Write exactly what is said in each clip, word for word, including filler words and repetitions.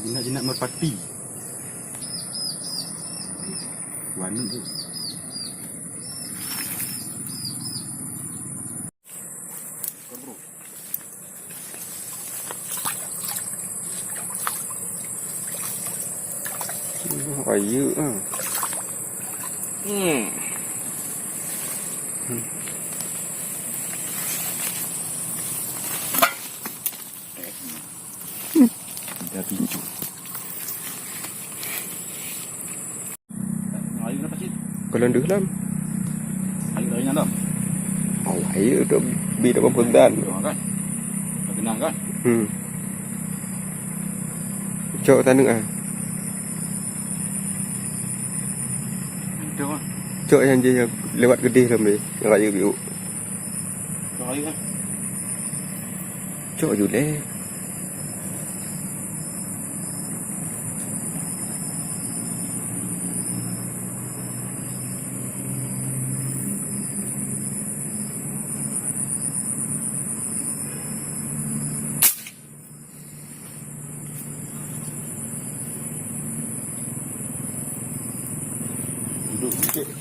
Jinak-jinak merpati. Wani tu. Ayu ah. Hmm. Dah pincu. Kalau deuh lam. Ayu dah ingat dah. Oh, ayu tu bi dah pempegan. Dah kan? Dah kenang kan? Hmm. Cok tanuk ah. Itu ah. Cok yang je lewat gedeh lam ni. Yang raya biuk. Cok ayu kan? Cok ju leh.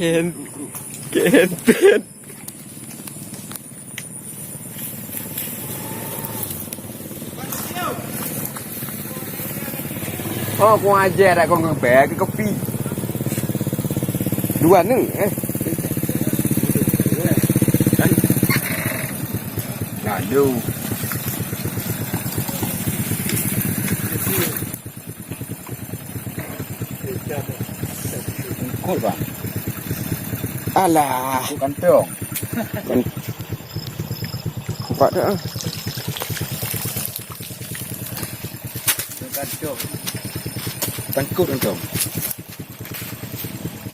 Ken, ken, ken. Oh, kong ajar dak kong ngebek ke kopi. Dua ni eh. Lalu. Engkol bang. Alah. Engkol kantong. Kan. Nampak tak ah? Kantong. Tangkut kantong.